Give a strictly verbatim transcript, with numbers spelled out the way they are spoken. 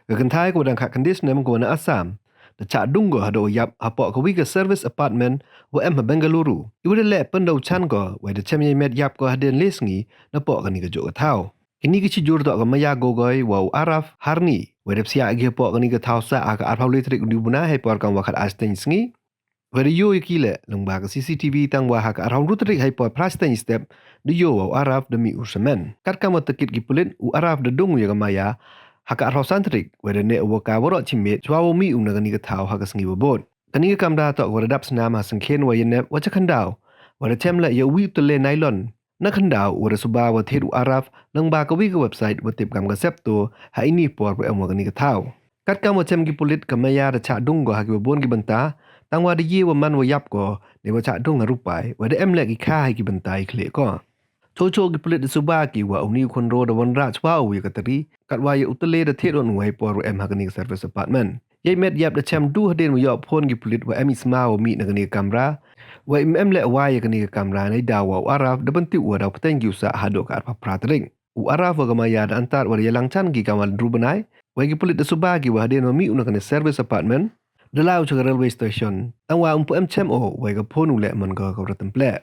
Ka kynthai ko wa dang khatkhynde snem ko wa na Assam da chah dung ko hadooh wa yap hapoh kawi ka service apartment wa em ha Bengaluru. I wa da leh pyndoh chan ko, wei da chem yei met yap ko hadien le sngi napoh kani ka jooh ka thaw. Kini ki chijur toh ka Maya Gogoi wa u Araf Harni, wei da psiah ki hapoh kani ka thaw sah ha ka arphaw le tarik u ni u bnai hei por kam wa khat ar steng sngi. Wei da yoo ya ki leh lyngba ka C C T V tang wa ha ka arphaw ynru tarik hei por phra steng step da yoo wa u Araf da mih u samen. Katkam wa takit ki pulit, u Araf da dung u ya ka Maya ha ka arphaw san tarik, wei da neh u wa ka waroh chim miet chwa wa mih u na kani ka thaw ha ka sngi wa bood. Kani ka kamra toh ka wa da dap snam ha syngkhen wa yanep wa cha khyndaw, wa da chem leh ya uwi u tele nylon na khyndaw wa da suba wa thied u Araf lyngba kawi ka website wa tip kam ka Zepto ha ini i por wa em wa kani ka thaw. Katkam wa chem ki pulit, ka Maya da chah dung ko ha ki wa boon ki bynta, tang wa da ye wa man wa yap ko ne wa chah dung ha rupai, wei da em leh ki kha ha ki bynta i khlieh ko. Choh choh ki pulit da suba ki wa uni u khynroo da wanrah chwa u ya ka tari, katwa ya u tele da thied wan u hei por wa em ha kani ka service apartment. Yei met yap da chem du hadien wa yoh phone ki pulit wa em i sma wa mih na kani ka kamra, wei em em leh wa ya kani ka kamra neidaw wa u Araf da pyntip u wa daw pteng ki u sah hadooh ka arphaw phra tarik. U Araf wa ka Maya da antad wa da yalang chan ki kam wa ynru bnai, wei ki pulit da suba ki wa hadien wa mih u na kani service apartment da lai u cha ka railway station, tang wa um pu em chem o, wei ka phone u leh man ko ka wa da tympleh.